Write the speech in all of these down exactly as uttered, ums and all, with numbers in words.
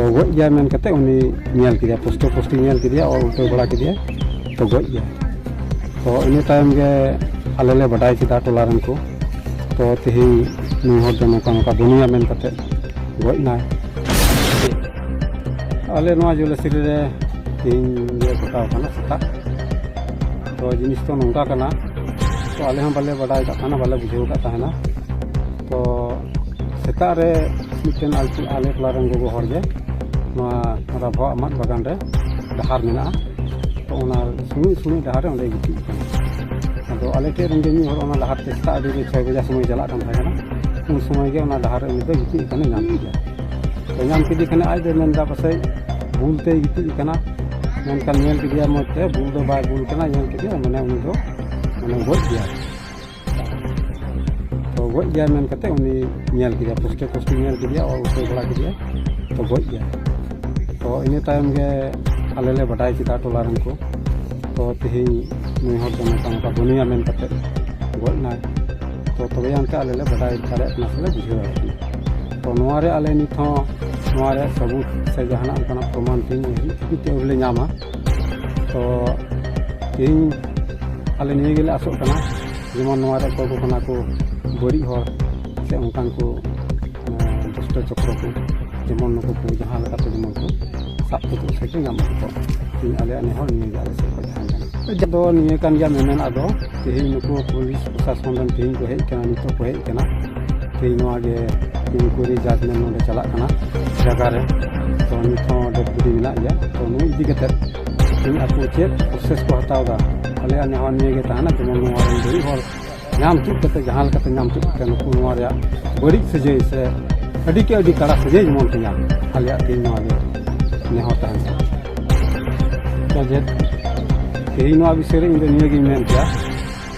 ᱛᱚ ᱜᱚᱡ ᱜᱮᱭᱟᱭ ᱢᱮᱱ ᱠᱟᱛᱮ ᱩᱱᱤ ᱧᱮᱞ ᱠᱮᱫᱮᱭᱟ, ᱯᱩᱥᱴᱟᱹ ᱯᱩᱥᱴᱤ ᱧᱮᱞ ᱠᱮᱫᱮᱭᱟ, ᱚᱨ ᱩᱞᱴᱟᱹ ᱵᱟᱲᱟ ᱠᱮᱫᱮᱭᱟ, ᱛᱚ ᱜᱚᱡ ᱜᱮᱭᱟᱭ᱾ ᱛᱚ ᱤᱱᱟᱹ ᱛᱟᱭᱚᱢ ᱜᱮ ᱟᱞᱮ ᱞᱮ ᱵᱟᱰᱟᱭ ᱠᱮᱫᱟ ᱴᱚᱞᱟ ᱨᱮᱱ ᱠᱚ, ᱛᱚ ᱛᱮᱦᱮᱧ ᱱᱩᱭ ᱦᱚᱲ ᱫᱚ ᱱᱚᱝᱠᱟ ᱱᱚᱝᱠᱟ ᱵᱟᱹᱱᱩᱭᱟ ᱢᱮᱱ ᱠᱟᱛᱮ ᱜᱚᱡ ᱱᱟᱭ᱾ ᱟᱞᱮ ᱱᱚᱣᱟ ᱡᱚᱞᱮᱥᱤᱨᱤ ᱨᱮ ᱛᱮᱦᱮᱧ ᱜᱮ ᱜᱷᱚᱴᱟᱣ ᱠᱟᱱᱟ ᱥᱮᱛᱟᱜ᱾ ᱛᱚ ᱡᱤᱱᱤᱥ ᱫᱚ ᱱᱚᱝᱠᱟ ᱠᱟᱱᱟ, ᱛᱚ ᱟᱞᱮ ᱦᱚᱸ ᱵᱟᱞᱮ ᱵᱟᱰᱟᱭ ᱠᱟᱜ ᱛᱟᱦᱮᱱᱟ, ᱵᱟᱞᱮ ᱵᱩᱡᱷᱟᱹᱣ ᱠᱟᱜ ᱛᱟᱦᱮᱱᱟ᱾ ᱛᱚ ᱥᱮᱛᱟᱜ ᱨᱮ ᱢᱤᱫᱴᱮᱱ ᱟᱞᱮ, ᱟᱞᱮ ᱴᱚᱞᱟ ᱨᱮᱱ ᱜᱚᱜᱚ ᱦᱚᱲ ᱜᱮ ᱱᱚᱣᱟ ᱨᱟᱵᱷᱟ ᱟᱢᱟᱜ ᱵᱟᱜᱟᱱ ᱨᱮ ᱰᱟᱦᱟᱨ ᱢᱮᱱᱟᱜᱼᱟ, ᱛᱚ ᱚᱱᱟ ᱥᱩᱱᱩᱡ ᱥᱩᱱᱩᱡ ᱰᱟᱦᱟᱨ ᱨᱮ ᱚᱸᱰᱮ ᱜᱤᱛᱤᱡ ᱠᱟᱱᱟ᱾ ᱟᱫᱚ ᱟᱞᱮ ᱴᱷᱮᱱ ᱨᱮᱱ ᱜᱮ ᱢᱤᱫ ᱦᱚᱲ ᱚᱱᱟ ᱰᱟᱦᱟᱨ ᱛᱮ ᱥᱮᱛᱟᱜ ᱨᱮ ᱪᱷᱚᱭ ᱵᱟᱡᱟ ᱥᱚᱢᱚᱭ ᱪᱟᱞᱟᱜ ᱠᱟᱱ ᱛᱟᱦᱮᱸ ᱠᱟᱱᱟ, ᱩᱱ ᱥᱚᱢᱚᱭ ᱜᱮ ᱚᱱᱟ ᱰᱟᱦᱟᱨ ᱨᱮ ᱩᱱᱤ ᱫᱚ ᱜᱤᱛᱤᱡ ᱠᱟᱱᱟ, ᱧᱟᱢ ᱠᱮᱫᱮᱭᱟ᱾ ᱛᱚ ᱧᱟᱢ ᱠᱮᱫᱮ ᱠᱷᱟᱱᱮ ᱟᱡ ᱫᱚᱭ ᱢᱮᱱᱫᱟ ᱯᱟᱥᱮᱡ ᱵᱩᱞ ᱛᱮᱭ ᱜᱤᱛᱤᱡ ᱠᱟᱱᱟ, ᱢᱮᱱᱠᱷᱟᱱ ᱧᱮᱞ ᱠᱮᱫᱮᱭᱟ ᱢᱚᱡᱽ ᱛᱮ ᱵᱩᱞ ᱫᱚ ᱵᱟᱭ ᱵᱩᱞ ᱠᱟᱱᱟ, ᱧᱮᱞ ᱠᱮᱫᱮᱭᱟ ᱢᱟᱱᱮ ᱩᱱᱤ ᱫᱚ ᱢᱟᱱᱮ ᱜᱚᱡ ᱜᱮᱭᱟ᱾ ᱛᱚ ᱜᱚᱡ ᱜᱮᱭᱟ ᱢᱮᱱ ᱠᱟᱛᱮ ᱩᱱᱤ ᱧᱮᱞ ᱠᱮᱫᱮᱭᱟ, ᱯᱩᱥᱴᱟᱹ ᱯᱩᱥᱴᱤ ᱧᱮᱞ ᱠᱮᱫᱮᱭᱟ, ᱚᱨ ᱩᱞᱴᱟᱹ ᱵᱟᱲᱟ ᱠᱮᱫᱮᱭᱟ, ᱛᱚ ᱜᱚᱡ ᱜᱮᱭᱟ᱾ ᱛᱚ ᱤᱱᱟᱹ ᱛᱟᱭᱚᱢ ᱜᱮ ᱟᱞᱮ ᱞᱮ ᱵᱟᱰᱟᱭ ᱠᱮᱫᱟ ᱴᱚᱞᱟ ᱨᱮᱱ ᱠᱚ, ᱛᱚ ᱛᱮᱦᱮᱧ ᱱᱩᱭ ᱦᱚᱲ ᱫᱚ ᱱᱚᱝᱠᱟ ᱱᱚᱝᱠᱟ ᱵᱟᱹᱱᱩᱭᱟ ᱢᱮᱱ ᱠᱟᱛᱮ ᱜᱚᱡ ᱱᱟᱭ᱾ ᱛᱚ ᱛᱚᱵᱮ ᱟᱱᱛᱮ ᱟᱞᱮ ᱞᱮ ᱵᱟᱰᱟᱭ ᱫᱟᱲᱮᱭᱟᱜ ᱠᱟᱱᱟ ᱥᱮᱞᱮ ᱵᱩᱡᱷᱟᱹᱣ ᱫᱟᱲᱮᱭᱟᱜ ᱠᱟᱱᱟ᱾ ᱛᱚ ᱱᱚᱣᱟ ᱨᱮ ᱟᱞᱮ ᱱᱤᱛ ᱦᱚᱸ ᱱᱚᱣᱟ ᱨᱮᱭᱟᱜ ᱥᱟᱹᱵᱩᱛ ᱥᱮ ᱡᱟᱦᱟᱱᱟᱜ ᱚᱱᱠᱟᱱᱟᱜ ᱯᱨᱚᱢᱟᱱ ᱛᱮᱦᱮᱧ ᱦᱟᱹᱵᱤᱡ ᱛᱮ ᱟᱹᱣᱨᱤ ᱞᱮ ᱧᱟᱢᱟ᱾ ᱛᱚ ᱛᱮᱦᱮᱧ ᱟᱞᱮ ᱱᱤᱭᱟᱹ ᱜᱮᱞᱮ ᱟᱥᱚᱜ ᱠᱟᱱᱟ, ᱡᱮᱢᱚᱱ ᱱᱚᱣᱟ ᱨᱮ ᱚᱠᱚᱭ ᱠᱚ ᱠᱟᱱᱟ ᱠᱚ ᱵᱟᱹᱲᱤᱡ ᱦᱚᱲ ᱥᱮ ᱚᱱᱠᱟᱱ ᱠᱚ, ᱮᱸ, ᱫᱩᱥᱴᱚ ᱪᱚᱠᱨᱚ ᱠᱚ, ᱡᱮᱢᱚᱱ ᱱᱩᱠᱩ ᱠᱚ ᱡᱟᱦᱟᱸ ᱞᱮᱠᱟᱛᱮ ᱡᱮᱢᱚᱱ ᱠᱚ ᱥᱟᱵ ᱛᱩᱫᱩᱜ ᱥᱮ ᱠᱚ ᱧᱟᱢ ᱠᱚ᱾ ᱛᱮᱦᱮᱧ ᱟᱞᱮᱭᱟᱜ ᱱᱮᱦᱚᱨ ᱱᱤᱭᱟᱹ ᱜᱮ ᱟᱞᱮ ᱥᱮᱫ ᱠᱷᱚᱱ ᱛᱟᱦᱮᱱ ᱠᱟᱱᱟ᱾ ᱟᱫᱚ ᱱᱤᱭᱟᱹ ᱠᱟᱱ ᱜᱮᱭᱟ ᱢᱮᱢᱮᱱ, ᱟᱫᱚ ᱛᱮᱦᱮᱧ ᱱᱩᱠᱩ ᱯᱩᱞᱤᱥ ᱯᱨᱚᱥᱟᱥᱚᱱ ᱨᱮᱱ ᱛᱮᱦᱮᱧ ᱠᱚ ᱦᱮᱡ ᱠᱟᱱᱟ, ᱱᱤᱛᱚᱜ ᱠᱚ ᱦᱮᱡ ᱠᱟᱱᱟ᱾ ᱛᱮᱦᱮᱧ ᱱᱚᱣᱟ ᱜᱮ ᱤᱱᱠᱩᱭᱟᱨᱤ ᱡᱟᱡᱽᱢᱮᱱᱴ ᱱᱚᱰᱮ ᱪᱟᱞᱟᱜ ᱠᱟᱱᱟ ᱡᱟᱭᱜᱟ ᱨᱮ᱾ ᱛᱚ ᱱᱤᱛ ᱦᱚᱸ ᱰᱮᱰ ᱵᱚᱰᱤ ᱢᱮᱱᱟᱜ ᱜᱮᱭᱟ᱾ ᱛᱚ ᱱᱩᱭ ᱤᱫᱤ ᱠᱟᱛᱮ ᱛᱮᱦᱮᱧ ᱟᱠᱚ ᱪᱮᱫ ᱯᱨᱚᱥᱮᱥ ᱠᱚ ᱦᱟᱛᱟᱣ ᱮᱫᱟ, ᱟᱞᱮᱭᱟᱜ ᱱᱮᱦᱚᱨ ᱱᱤᱭᱟᱹ ᱜᱮ ᱛᱟᱦᱮᱱᱟ, ᱡᱮᱢᱚᱱ ᱱᱚᱣᱟ ᱨᱮᱱ ᱵᱟᱹᱲᱤᱡ ᱦᱚᱲ ᱧᱟᱢ ᱪᱮᱫ ᱠᱟᱛᱮ, ᱡᱟᱦᱟᱸ ᱞᱮᱠᱟᱛᱮ ᱧᱟᱢ ᱪᱮᱫ ᱠᱟᱛᱮ ᱱᱩᱠᱩ ᱱᱚᱣᱟ ᱨᱮᱭᱟᱜ ᱵᱟᱹᱲᱤᱡ ᱥᱟᱹᱡᱟᱹᱭ ᱥᱮ ᱟᱹᱰᱤ ᱠᱮ ᱟᱹᱰᱤ ᱠᱟᱲᱟ ᱥᱟᱹᱡᱟᱹᱭ ᱡᱮᱢᱚᱱ ᱠᱚ ᱧᱟᱢ, ᱟᱞᱮᱭᱟᱜ ᱛᱮᱦᱮᱧ ᱱᱚᱣᱟ ᱜᱮ ᱱᱮᱦᱚᱨ ᱛᱟᱦᱮᱱ ᱠᱟᱱᱟ᱾ ᱛᱚ ᱡᱮ ᱛᱮᱦᱮᱧ ᱱᱚᱣᱟ ᱵᱤᱥᱚᱭ ᱨᱮ ᱤᱧ ᱫᱚ ᱱᱤᱭᱟᱹ ᱜᱤᱧ ᱢᱮᱱ ᱠᱮᱭᱟ,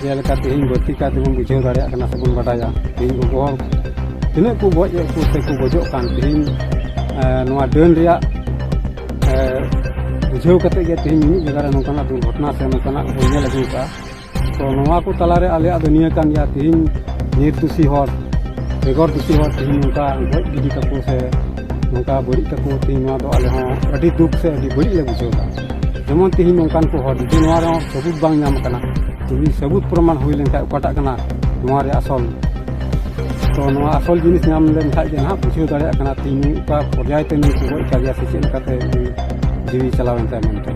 ᱡᱮᱞᱮᱠᱟ ᱛᱮᱦᱮᱧ ᱵᱟᱹᱲᱛᱤ ᱠᱟᱭ ᱛᱮᱵᱚᱱ ᱵᱩᱡᱷᱟᱹᱣ ᱫᱟᱲᱮᱭᱟᱜ ᱠᱟᱱᱟ ᱥᱮᱵᱚᱱ ᱵᱟᱰᱟᱭᱟ, ᱛᱮᱦᱮᱧ ᱜᱚᱜᱚ ᱦᱚᱲ ᱛᱤᱱᱟᱹᱜ ᱠᱚ ᱜᱚᱡ ᱮᱫ ᱠᱚ ᱥᱮ ᱠᱚ ᱜᱚᱡᱚᱜ ᱠᱟᱱ, ᱛᱮᱦᱮᱧ, ᱮ, ᱱᱚᱣᱟ ᱰᱟᱹᱱ ᱨᱮᱭᱟᱜ, ᱮ, ᱵᱩᱡᱷᱟᱹᱣ ᱠᱟᱛᱮ ᱜᱮ ᱛᱮᱦᱮᱧ ᱢᱤᱢᱤᱫ ᱡᱟᱭᱜᱟ ᱨᱮ ᱱᱚᱝᱠᱟᱱᱟᱜ ᱫᱩᱨᱜᱷᱚᱴᱚᱱᱟ ᱥᱮ ᱱᱚᱝᱠᱟᱱᱟᱜ ᱵᱚᱱ ᱧᱮᱞ ᱟᱹᱜᱩ ᱠᱟᱜᱼᱟ᱾ ᱛᱚ ᱱᱚᱣᱟ ᱠᱚ ᱛᱟᱞᱟᱨᱮ ᱟᱞᱮᱭᱟᱜ ᱫᱚ ᱱᱤᱭᱟᱹ ᱠᱟᱱ ᱜᱮᱭᱟ, ᱛᱮᱦᱮᱧ ᱱᱤᱨᱫᱳᱥᱤ ᱦᱚᱲ, ᱵᱮᱜᱚᱨ ᱫᱳᱥᱤ ᱦᱚᱲ ᱛᱮᱦᱮᱧ ᱱᱚᱝᱠᱟ ᱜᱚᱡ ᱜᱤᱰᱤ ᱠᱟᱠᱚ ᱥᱮ ᱱᱚᱝᱠᱟ ᱵᱟᱹᱲᱤᱡ ᱛᱟᱠᱚ, ᱛᱮᱦᱮᱧ ᱱᱚᱣᱟ ᱫᱚ ᱟᱞᱮ ᱦᱚᱸ ᱟᱹᱰᱤ ᱫᱩᱠ ᱥᱮ ᱟᱹᱰᱤ ᱵᱟᱹᱲᱤᱡ ᱞᱮ ᱵᱩᱡᱷᱟᱹᱣ ᱮᱫᱟ᱾ ᱡᱮᱢᱚᱱ ᱛᱮᱦᱮᱧ ᱱᱚᱝᱠᱟᱱ ᱠᱚ ᱦᱚᱲ, ᱡᱩᱫᱤ ᱱᱚᱣᱟ ᱨᱮᱦᱚᱸ ᱥᱟᱹᱵᱩᱛ ᱵᱟᱝ ᱧᱟᱢ ᱟᱠᱟᱱᱟ, ᱡᱩᱫᱤ ᱥᱟᱹᱵᱩᱛ ᱯᱨᱚᱢᱟᱱ ᱦᱩᱭ ᱞᱮᱱᱠᱷᱟᱱ ᱚᱠᱟᱴᱟᱜ ᱠᱟᱱᱟ ᱱᱚᱣᱟ ᱨᱮ ᱟᱥᱚᱞ, ᱛᱚ ᱱᱚᱣᱟ ᱟᱥᱚᱞ ᱡᱤᱱᱤᱥ ᱧᱟᱢ ᱞᱮᱱᱠᱷᱟᱱ ᱜᱮ ᱱᱟᱦᱟᱜ ᱵᱩᱡᱷᱟᱹᱣ ᱫᱟᱲᱮᱭᱟᱜ ᱠᱟᱱᱟ ᱛᱮᱦᱮᱧ ᱱᱩᱭ ᱚᱠᱟ ᱯᱚᱨᱡᱟᱭ ᱛᱮ ᱱᱩᱭ ᱠᱚ ᱜᱚᱡ ᱟᱠᱟᱫᱮᱭᱟ ᱥᱮ ᱪᱮᱫ ᱞᱮᱠᱟᱛᱮ ᱩᱱᱤ ᱡᱤᱣᱤ ᱪᱟᱞᱟᱣᱮᱱ ᱛᱟᱭᱟ ᱢᱮᱱᱛᱮ᱾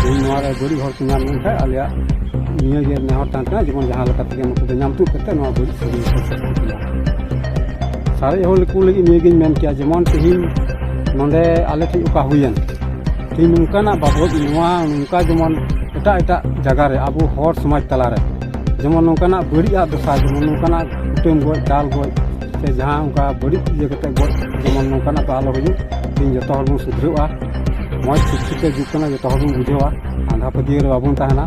ᱛᱮᱦᱮᱧ ᱱᱚᱣᱟ ᱨᱮ ᱵᱟᱹᱲᱤᱡ ᱦᱚᱲ ᱠᱚ ᱧᱟᱢ ᱞᱮᱱᱠᱷᱟᱱ ᱟᱞᱮᱭᱟᱜ ᱱᱤᱭᱟᱹ ᱜᱮ ᱱᱮᱦᱚᱨ ᱛᱟᱦᱮᱱ ᱠᱟᱱᱟ, ᱡᱮᱢᱚᱱ ᱡᱟᱦᱟᱸ ᱞᱮᱠᱟ ᱛᱮᱜᱮ ᱱᱩᱠᱩ ᱫᱚ ᱧᱟᱢ ᱛᱩᱫ ᱠᱟᱛᱮ ᱱᱚᱣᱟ ᱵᱟᱹᱲᱤᱡ ᱥᱟᱹᱜᱟᱹᱭ ᱠᱚ ᱥᱮᱴᱮᱨ ᱠᱚᱢᱟ᱾ ᱥᱟᱨᱮᱡ ᱦᱚᱲ ᱠᱚ ᱞᱟᱹᱜᱤᱫ ᱱᱤᱭᱟᱹ ᱜᱤᱧ ᱢᱮᱱ ᱠᱮᱭᱟ, ᱡᱮᱢᱚᱱ ᱛᱮᱦᱮᱧ ᱱᱚᱰᱮ ᱟᱞᱮ ᱴᱷᱮᱡ ᱚᱠᱟ ᱦᱩᱭᱮᱱ, ᱛᱮᱦᱮᱧ ᱱᱚᱝᱠᱟᱱᱟᱜ ᱵᱟᱵᱚᱫ ᱱᱚᱣᱟ ᱱᱚᱝᱠᱟ ᱡᱮᱢᱚᱱ ᱮᱴᱟᱜ ᱮᱴᱟᱜ ᱡᱟᱭᱜᱟ ᱨᱮ ᱟᱵᱚ ᱦᱚᱲ ᱥᱚᱢᱟᱡᱽ ᱛᱟᱞᱟᱨᱮ ᱡᱮᱢᱚᱱ ᱱᱚᱝᱠᱟᱱᱟᱜ ᱵᱟᱹᱲᱤᱡ ᱟᱜ ᱫᱚᱥᱟ, ᱡᱮᱢᱚᱱ ᱱᱚᱝᱠᱟᱱᱟᱜ ᱠᱩᱴᱟᱹᱢ ᱜᱚᱡ, ᱫᱟᱞ ᱜᱚᱡ ᱥᱮ ᱡᱟᱦᱟᱸ ᱚᱱᱠᱟ ᱵᱟᱹᱲᱤᱡ ᱤᱭᱟᱹ ᱠᱟᱛᱮ ᱜᱚᱡ, ᱡᱮᱢᱚᱱ ᱱᱚᱝᱠᱟᱱᱟᱜ ᱫᱚ ᱟᱞᱚ ᱦᱩᱭᱩᱜ᱾ ᱛᱮᱦᱮᱧ ᱡᱚᱛᱚ ᱦᱚᱲ ᱵᱚᱱ ᱥᱩᱫᱷᱨᱟᱹᱜᱼᱟ, ᱢᱚᱡᱽ ᱥᱤᱠᱠᱷᱤᱛ ᱮ ᱡᱩᱜᱽ ᱠᱟᱱᱟ, ᱡᱚᱛᱚ ᱦᱚᱲ ᱵᱚᱱ ᱵᱩᱡᱷᱟᱹᱣᱟ᱾ ᱟᱸᱫᱷᱟ ᱯᱟᱹᱛᱭᱟᱹᱣ ᱨᱮ ᱵᱟᱵᱚᱱ ᱛᱟᱦᱮᱱᱟ᱾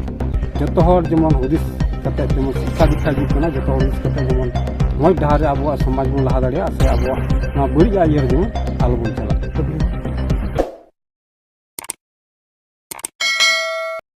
ᱡᱚᱛᱚ ᱦᱚᱲ ᱡᱮᱢᱚᱱ ᱦᱩᱫᱤᱥ ᱠᱟᱛᱮ ᱡᱮᱢᱚᱱ ᱥᱤᱠᱠᱷᱟ ᱫᱤᱠᱠᱷᱟ ᱦᱤᱡᱩᱜ ᱠᱟᱱᱟ, ᱡᱚᱛᱚ ᱦᱚᱲ ᱦᱩᱫᱤᱥ ᱠᱟᱛᱮ ᱡᱮᱢᱚᱱ ᱢᱚᱡᱽ ᱰᱟᱦᱟᱨ ᱨᱮ ᱟᱵᱚᱣᱟᱜ ᱥᱚᱢᱟᱡᱽ ᱵᱚᱱ ᱞᱟᱦᱟ ᱫᱟᱲᱮᱭᱟᱜᱼᱟ ᱥᱮ ᱟᱵᱚᱣᱟᱜ ᱱᱚᱣᱟ ᱵᱟᱹᱲᱤᱡ ᱟᱜ ᱤᱭᱟᱹ ᱨᱮ ᱡᱮᱢᱚᱱ ᱟᱞᱚ ᱵᱚᱱ ᱪᱟᱞᱟᱜ᱾